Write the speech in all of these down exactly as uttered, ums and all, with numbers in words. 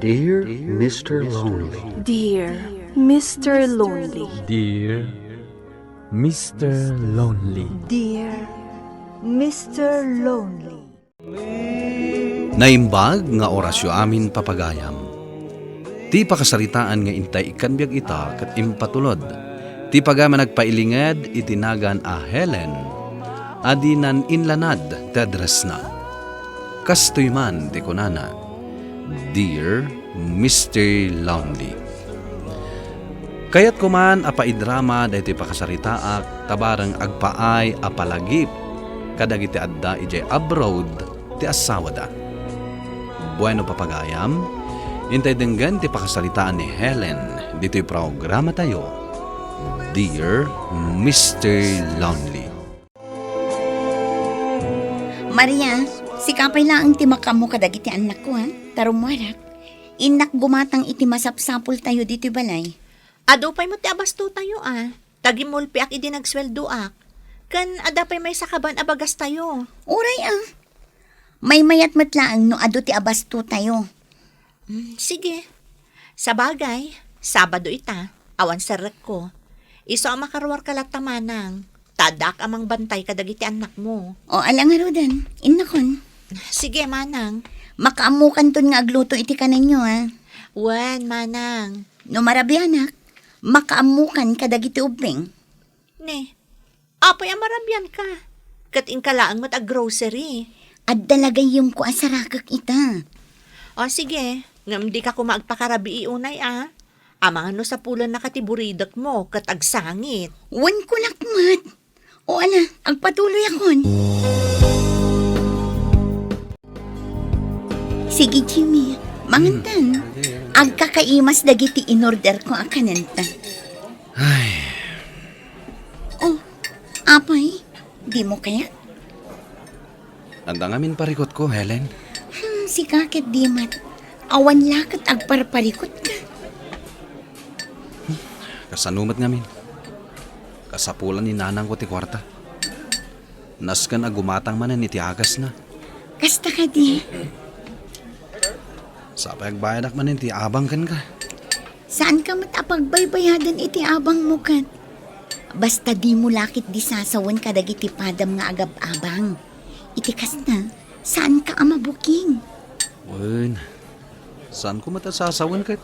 Dear Mister Lonely. Dear Mister Lonely. Dear Mister Lonely. Dear Mister Lonely. Naimbag nga orasyo amin, papagayam. Ti pakasaritaan nga intay ikkan biag ita ket impatulod ti pagayam a nagpailinged iti nagan a Helen a dinan inlanad ti addressna. Kastoy man ti kunana, "Dear Mister Lonely." Kayatko man a paidrama daytoy pakasaritaak ta bareng agpaay a palagip kadagiti adda idiay abroad ti asawada. Bueno, papagayam, intay denggen ti pakasaritaan ni Helen ditoy programatayo, Dear Mister Lonely. Maria, sika pay laeng ti makaammo kadagiti annakko, ha? Ta rummuarak. Innak gumatang iti masapsapultayo ditoy balay. Adu pay met ti abastotayo, a. Ta gimmulpiak idi nagsueldoak. Ken adda pay maysa kabaen a bagastayo. Uray, a. Maymayat met laeng no adu ti abastotayo. Mm, sige. Sabagay, Sabado ita, awan serrekko. Isu a makaruarka latta, manang. Ta addaak a mangbantay kadagiti annakmo. O, ala ngaruden, innakon. Sige, manang. Makaammokanton nga agluto iti kanenyo, a. Wen, manang. No marabianak, makaammokan kadagiti ubbing. Ne, apay a marabianka? Ket inka laeng met aggrocery. Adda la gayyemko a sarakek ita. O, sige. Ngem dika koma agpakarabii unay, a. Amangan no sapulannaka ti buridekmo ket agsangit. Wen, kunak met. O, ala, agpatuloyakon. Sige, Jimmy, mangantan. Hmm. Agkakaimas dagiti inorderko a kanenta. Ay. O, apay, dimo kayat? Adda ngamin parikutko, Helen. Hmm, sika ket di met. Awan la ket agparparikutka. Kasano met ngamin? Kasapulan ni nanangko ti kuarta. Nasken a gumatang manen iti agasna. Kasta kadi? Sapay agbayadak manen ti abang kenka. Saanka met a pagbaybayadan iti abangmo ket. Basta dimo la ketdi sasawen kadagiti padam nga agab-abang. Iti kasta, saanka a mabuking. Wen, saanko met a sasawen ket.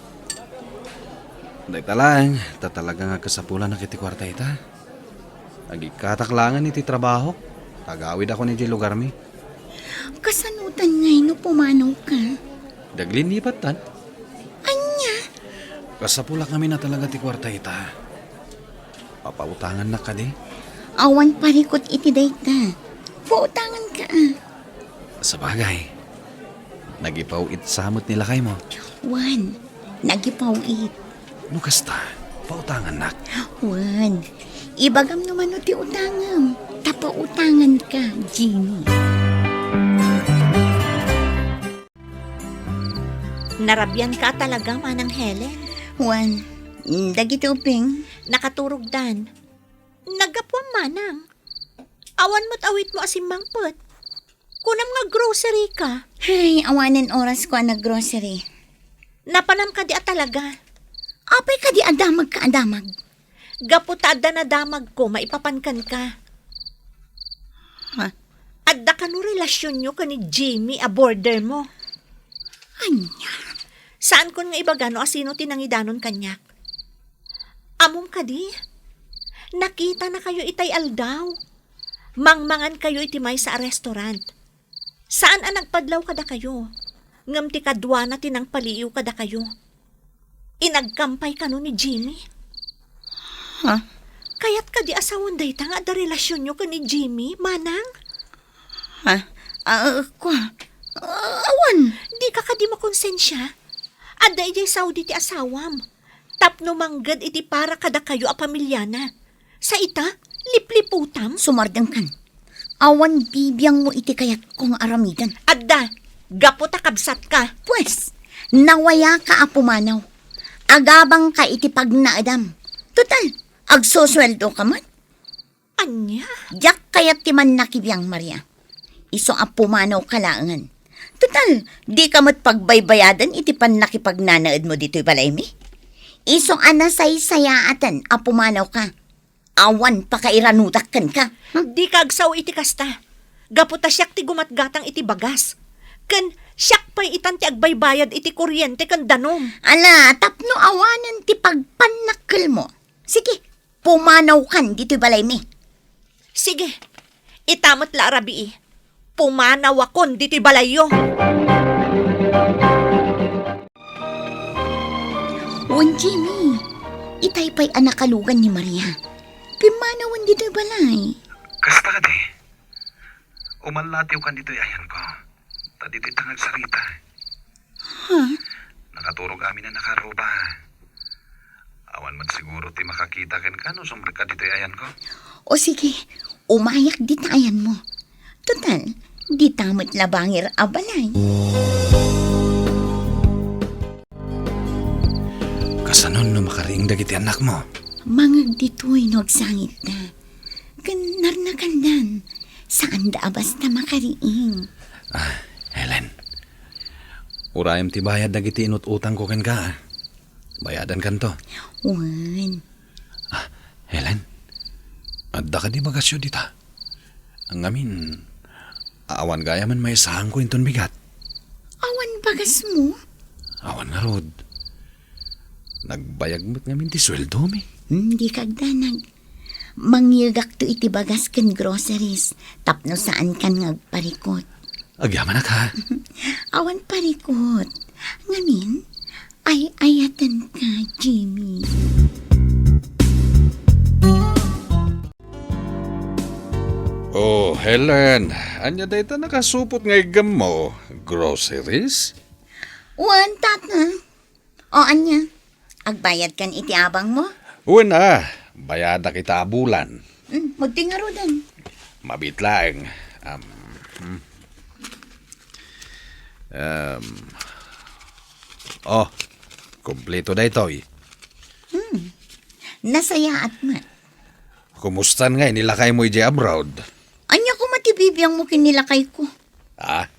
Dayta laeng, ta talaga nga kasapulanak iti kuarta ita. Agikkatak laengen iti trabahok, agawidakon idiay lugarmi. Kasanotan ngay no pumanawka? Daglinipattan. Ania? Kasapulak ngamin a talaga ti kuarta ita. Papautangannak kadi? Awan parikut iti dayta. Pautanganka, a. Sabagay, nagipaw-it sa met ni lakaymo. Wen, nagipaw-it. No kasta, pautangannak. Wen, ibagam no mano ti utangem, ta pautanganka, Jimmy. Narabianka a talaga, Manang Helen. Wen, dagiti ubbing. Nakaturogdan. Naggapuam, Manang. Awan met awitmo a simmangpet. Kunam nga grocery ka. Hay, awanen orasko a naggrocery. Napanam kadi a talaga? Apay kadi a damagka a damag? Gapu ta adda nadamagko maipapan kenka. Ha? Adda kano relasionyo ken ni Jimmy a boarder mo? Ania? Saankon nga ibaga no asino ti nangidanon kaniak. Ammom kadi? Nakitanakayo itay aldaw. Mangmangankayo iti maysa a restaurant. Saan a nagpadlaw kadakayo, ngem ti kaduana ti nangpaliiw kadakayo. Inagkampay kano ni Jimmy? Ha? Kayat kadi a sawen dayta nga adda relasionyo ken ni Jimmy, Manang? Ha? Ah, kua? Ah, awan. Dika kadi makonsensia? Adda idiay Saudi ti asawam. Tapno mangged iti para kadakayo a pamiliana. Sa ita, lipliputam? Sumardengkan. Awan bibiangmo iti kayatko nga aramiden. Adda, gapu ta kabsatka. Pues, nawayaka a pumanaw. Agabangka iti pagnaedam. Total, agsusueldoka met. Ania? Diak kayat ti mannakibiang, Maria. Isu a pumanawka laengen. Total, dika met pagbaybayaden iti pannakipagnanaedmo ditoy balaymi. Isu a nasaysayaaten a pumanawka. Awan pakairanudak kenka. Hmm? Dika agsao iti kasta. Gapu ta siak ti gumatgatang iti bagas. Ken siak pay itan ti agbaybayad iti kuryente ken danum. Ala, tapno awanen ti pagpannakkelmo. Sige, pumanawkan ditoy balaymi. Sige, ita met la a rabii. Pumanawakon ditoy balayyo. Wen, Jimmy, itay pay a nakalugan ni Maria. Pimmanawen ditoy balay. Kasta kadi? Umalatiwkan ditoy ayanko. Ta ditoy ta nga agsarita. Ha? Nakaturog amin a nakaruba. Awan met siguro ti makakita kenka no sumrekka ditoy ayanko. O sige, umayak dita ayanmo. Total, dita met la bangir a balay. Kasanon no makariing dagiti annakmo? Mangngeg ditoy no agsangitda. Ken narnakandan, saanda a basta makariing. Ah, Helen, urayem ti bayad dagiti inut-utangko kenka, ah. Bayadankanto. Wen. Ah, Helen, adda kadi bagasyo dita? Ngamin, awan gayamen maisaanko inton bigat. Awan bagasmo? Awan ngarud. Nagbayag met ngamin ti sueldomi. Hmm, dika agdanag. Mangyegakto iti bagas ken groceries tapno saankan nga agparikot. Agyamanak, ha? Awan parikot. Ngamin, ay-ayatenka, Jimmy. Oh, Helen, ania dayta nakasupot nga iggammo? Groceries? Wen, Tata. O, ania? Agbayadkan iti abangmo? Wen a, bayadak ita a bulan. Hmm, magtingaruden. Mabiit laeng. Um, hmm. Um, oh, kompleto daytoy. Hmm, nasayaat met. Kumustan nga inilakaymo idiay abroad? Ania koma ti bibiangmo ken ni lakayko? Ah?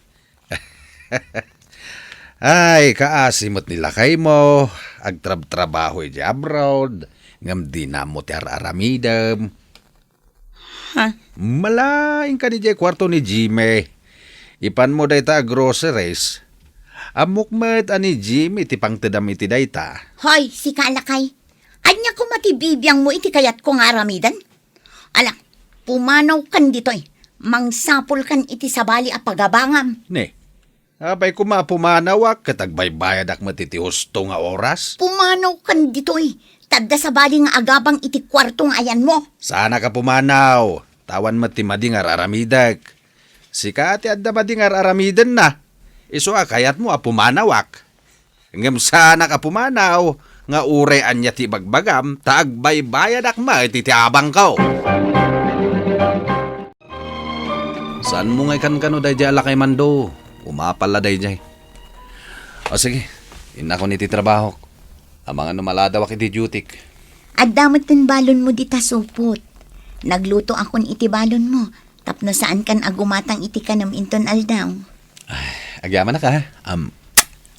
Ay, kaasi met ni lakaymo, agtrabtrabaho idiay abroad, ngem dina ammo ti ar-aramidem. Ha? Malaingkan idiay kuarto ni Jimmy. Ipanmo dayta a groceries. Ammok met a ni Jimmy ti pangtedam iti dayta. Hoy, sika a lakay. Ania koma ti bibiangmo iti kayatko nga aramiden? Ala, pumanawkan ditoy. Mangsapulkan iti sabali a pagabangam. Ne, apay koma a pumanawak ket agbaybayadak met iti husto nga oras? Pumanawkan ditoy. Ta adda sabali nga agabang iti kuarto nga ayanmo. Saanak a pumanaw. Ta awan met ti madi nga ar-aramidek. Sika ti adda madi nga ar-aramidenna. Isu a kayatmo a pumanawak. Ngem saanak a pumanaw nga uray ania ti ibagbagam ta agbaybayadak met iti abangko. Saanmo nga ikankano daydiay a lakay, Mando? Umapal la daydiay. O sige, innakon iti trabahok. Amangan no maladawak iti dutyk. Adda met ten balonmo dita supot. Naglutoakon iti balonmo. Tapno saankan a gumatang iti kanem inton aldaw. Ay, agyamanak, ha? Am,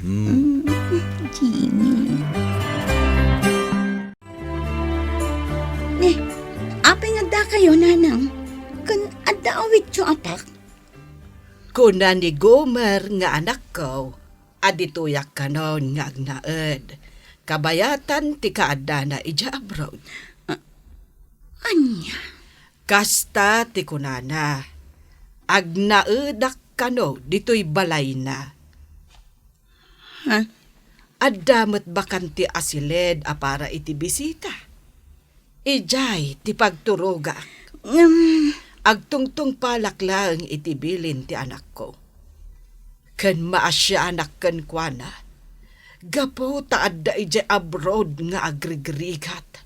mm. Mm, Jimmy. Ne, apay nga addakayo, nanang? Ken adda awityo, apak? Kuna ni Gomer nga anakko, a ditoyak kanon nga agnaed, kabayatan ti kaaddana idiay abroad. A-, ania? Kasta ti kunana, agnaedak kano ditoy balayna. Ha? Adda met bakante a siled a para iti bisita. Idiay ti pagturogak. Ngem, agtungtungpalak laeng iti bilin ti anakko. Ken maasianak kenkuana, gapu ta adda idiay abroad nga agrigrigat.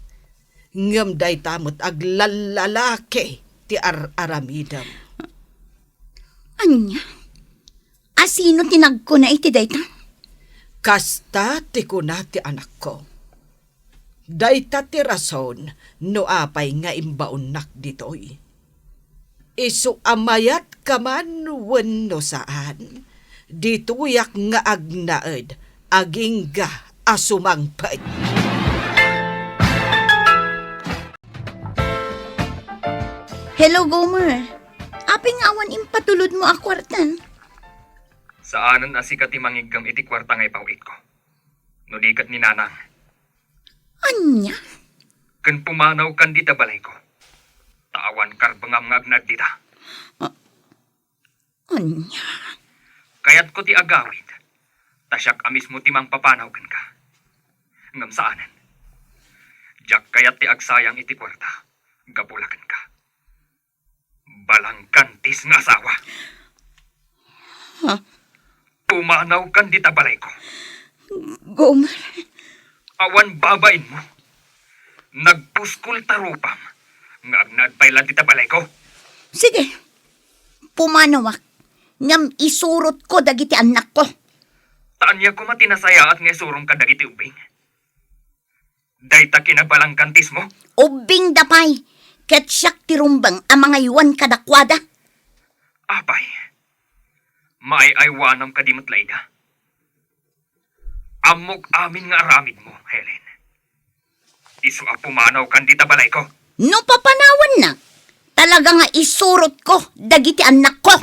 Ngem dayta met aglallalaki ti ar-aramidem. Ania? A sino ti nagkuna iti dayta? Kasta ti kuna ti anakko. Dayta ti rason no apay nga imbaonnak ditoy. Isu a mayat ka man wenno saan, Ditoyak nga agnaed, agingga a sumangpet. Hello, Gomer. Apay nga awan impatulodmo a kuarta? Saanen a sika ti mangiggem iti kuarta nga ipaw-itko. No di ket ni Nanang. Ania? Ken pumanawkan dita balayko. Ta awan karbengam nga agnaed dita. Ah, Ania? Kayatko ti agawid, ta siak a mismo ti mangpapanaw kenka. Ngem saanen. Diak kayat ti agsayang iti kuarta, gapu la kenka. Balangkantis nga asawa. Ha? Pumanawkan dita balayko. Gomer. Awan babainmo. Nagpuskol ta rupam nga agnaed pay la dita balayko. Sige, pumanawak, ngem isurotko dagiti annakko. Ta ania koma ti nasayaat nga isurongka dagiti ubbing? Dayta kinabalangkantismo? Ubbingda pay, ket siak ti rumbeng a mangaywan kadakuada. Apay, maay-aywanam kadi met la ida? Ammok amin nga aramidmo, Helen. Isu a pumanawkan dita balayko. No papanawannak, talaga nga isurotko dagiti annakko.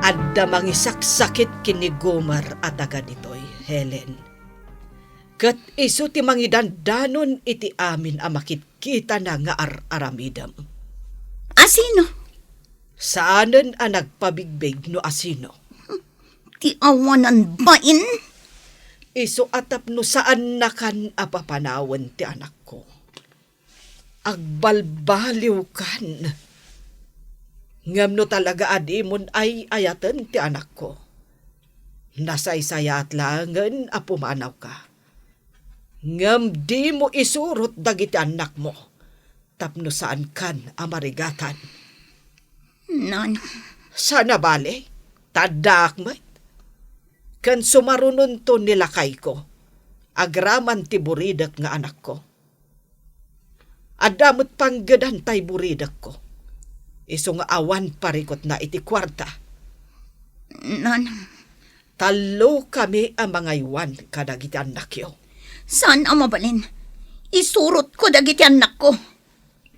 Adda mangisaksakit ken ni Gomer a taga ditoy, Helen. Ket isu ti mangidandanon iti amin a makitkitana nga ar-aramidem. Asino? Saanen a nagpabigbig no asino. Ti awanan bain? Isu a tapno saannakan a papanawen ti anakko. Agbalbaliwkan. Ngem no talaga a dimon ay-ayaten ti anakko, nasaysayaat laengen a pumanawka. Ngem dimo isurot dagiti annakmo tapno saankan a marigatan. Nana. Saan a bale, ta addaak met. Ken sumarunonto ni lakayko, agraman ti buridek nga anakko. Adda met panggedan tay buridekko. Isu nga awan parikutna iti kuarta. Nana. Tallokami a mangaywan kadagiti annakyo. Saan a mabalin. Isurotko dagiti annakko.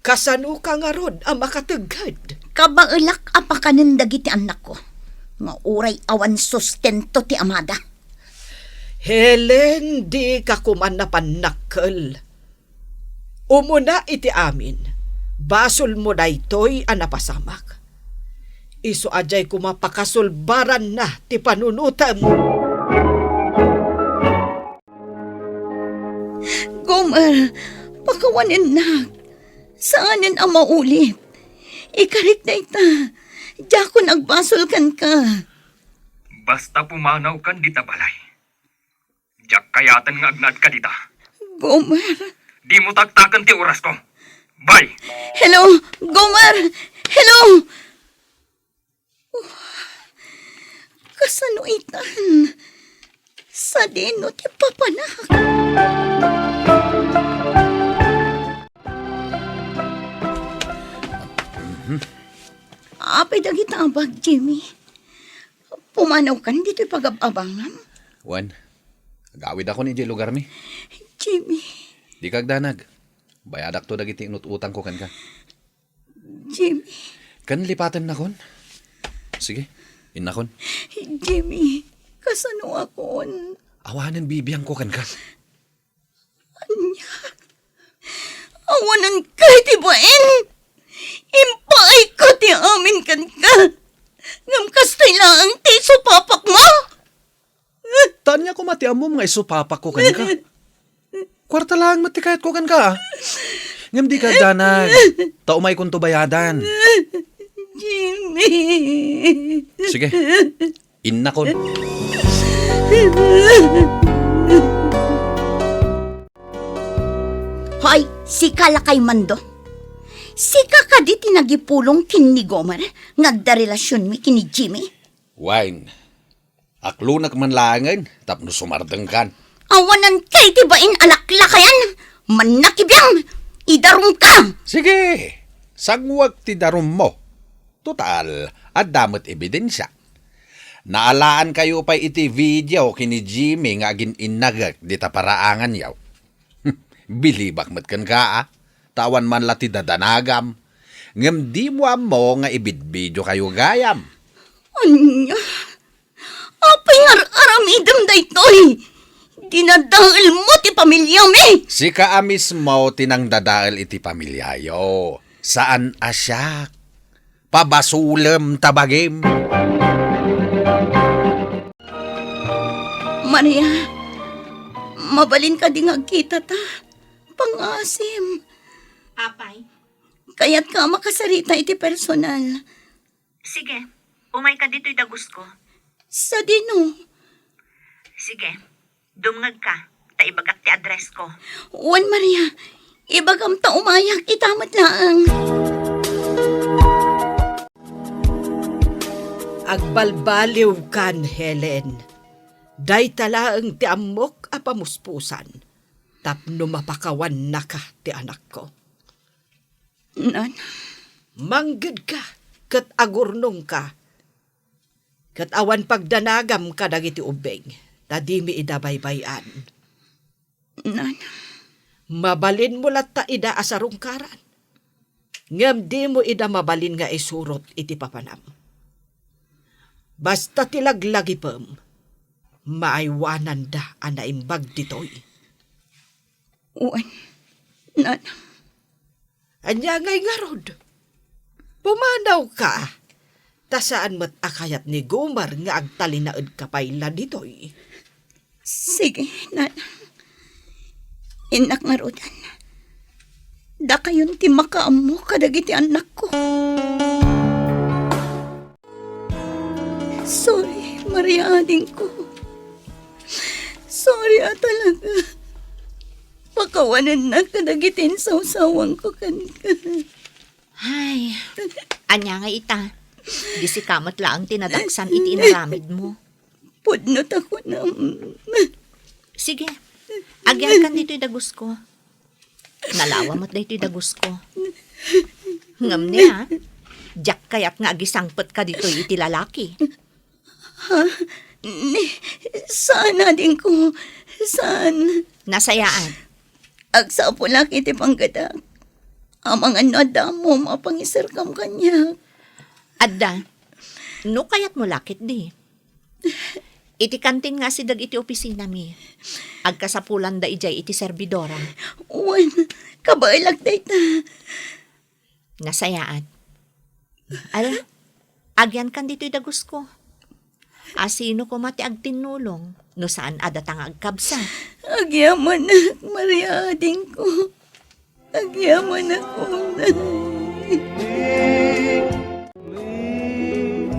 Kasanoka ngarud a makategged? Kabaelak a pakanen dagiti annakko, nga uray awan sustento ti amada. Helen, dika koma napannakkel. Umuna iti amin, basolmo daytoy a napasamak. Isu a diay koma pakasulbaranna ti panunotem. Gomer, pakawanennak. Saanen a maulip. Ikarik dayta. Diakon agbasol kenka. Basta pumanawkan dita balay. Diak kayaten nga agnaedka dita. Gomer. Dimo taktaken ti orasko. Bye! Hello, Gomer! Hello! Kasano itan? Sadino ti papanak? Apay dagita abag, Jimmy? Pumanawkan ditoy pagab-abangam? Wen, agawidakon idiay lugarmi. Jimmy. Dika agdanag. Bayadakto dagiti inut-utangko kenka. Jimmy. Ken lipatennakon. Sige, innakon. Jimmy, kasanoakon? Awanen bibiangko kenka. Ania? Awanen kay ti bain? Impaayko ti amin kenka. Ngem kastoy laeng ti isupapakmo? Ta ania koma ti ammom nga isupapakko kenka? Kuarta laeng met ti kayatko kenka, a. Ngem dika agdanag, ta umaykonto bayadan. Jimmy. Sige, innakon. Hoy, sika lakay, Mando. Sika kadi ti nagipulong ken ni Gomer nga agda relasionmi ken ni Jimmy? Wen, aklonek man laengen tapno sumardengkan. Awanen kay ti bain a laklakayan. Mannakibiang! Idarumka! Sige, sanguek ti darummo. Total, adda met ebidensia. Naalaankayo pay iti video ken ni Jimmy nga agin-innagek dita paraanganyo. Bilibak met kenka, a? Ta awan man la ti dadanagam. Ngem dimo ammo nga ibidbidiokayo gayam. Ania? Apay nga ar-aramidem daytoy? Dinadaelmo ti pamiliami! Sika a mismo ti nangdadael iti pamiliayo. Saan a siak. Pabasolem ta bagim. Maria, mabalin kadi nga agkitata? Pangngaasim. Apay? Kayatka a makasarita iti personal. Sige, umayka ditoy dagusko. Sadino? Sige, dumngegka, ta ibagak ti addressko. Wen, Maria, ibagam ta umayak ita met laeng. Agbalbaliwkan, Helen. Dayta laeng ti ammok a pamuspusan tapno mapakawannaka ti anakko. Nana. Manggedka ket agurnongka, ket awan pagdanagam kadagiti ubbing, ta dimi ida baybay-an. Nana. Mabalinmo latta ida a sarungkaran, ngem dimo ida mabalin nga isurot iti papanam. Basta ti laglagipem, maaywananda a naimbag ditoy. Wen, Nana. Ania ngay ngarud? Pumanawka, ta saan met a kayat ni Gomer nga agtalinaedka pay la ditoy. Sige, Nana. Innak ngaruden. Dakayon ti makaammo kadagiti annakko. Sorry, Maria, adingko. Sorry a talaga. Pakawanennak kadagiti insawsawanko kenka. Ay, ania nga ita? Di sika met laeng ti nadaksan iti inaramidmo. Pudno ta kunam. Sige, agyangkan ditoy dagusko. Nalawa met daytoy dagusko. Ngem ni, a, diak kayat nga agisangpetka ditoy iti lalaki. Ha? Ni, saan, adingko? Saan? Nasayaat. Agsapulak iti panggedak. Amangan no adda ammom a pangiserkam kaniak. Adda. No kayatmo la ketdi. Iti kantin nga asideg iti opisinami. Agkasapulanda idiay iti servidora. Wen, kabaelak dayta. Nasayaat. Ala, agyankan ditoy dagusko. A, sino koma ti agtinnulong no saan a data nga agkabsat? Agyamanak, Maria, adingko. Agyamanak, unay.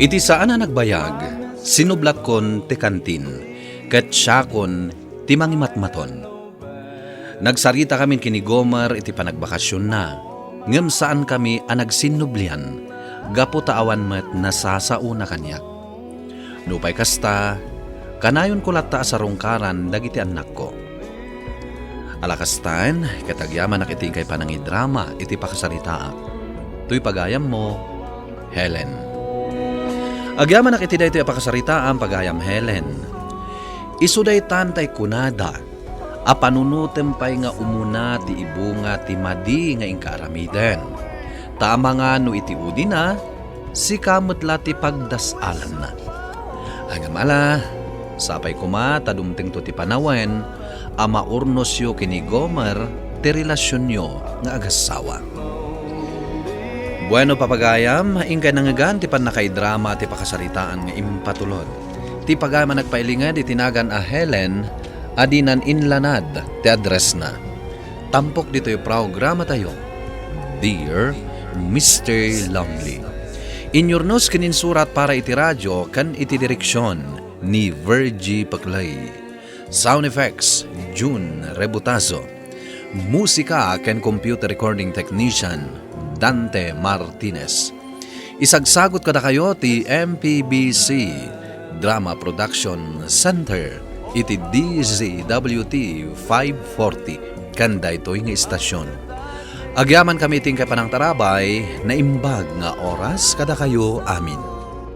Iti saan a nagbayag, sinublatkon ti kantin, ket siakon ti mangimatmaton. Nagsaritakamin ken ni Gomer iti panagbakasionna, ngem saankami a nagsinnublian gapu ta awan met nasasaona kaniak. Nupay kasta, kanayonko latta a sarungkaran dagiti annakko. Ala kastaen, ket agyamanak iti inkay panangidrama iti pakasaritaak. Toy pagayammo, Helen. Agyamanak iti daytoy a pakasaritaam, pagayam Helen. Isu daytan tay kunada a panunotem pay nga umuna ti ibunga ti madi nga inka aramiden. Ta amangan no iti udina, sika met la ti pagdas-alanna. Ngem ala, sapay koma ta dumtengto ti panawen a maurnosyo ken ni Gomer ti relasionyo nga agassawa. Bueno, papagayam, inkay nangngegan ti pannakaidrama ti pakasaritaan nga impatulod. Ti pagayam a nagpailinged iti nagan a Helen a dinan inlanad ti addressna. Tampok ditoy programatayo, Dear Mister Lonely. Inyurnos ken insurat para iti radio ken iti direksion ni Virgie Paclay. Sound effects, Jun Rebutazo. Musika ken computer recording technician, Dante Martinez. Isagsagut kadakayo ti M P B C Drama Production Center iti D Z W T five forty ken daytoy nga istasion. Agyamankami iti inkay panangtarabay, naimbag nga oras kadakayo amin.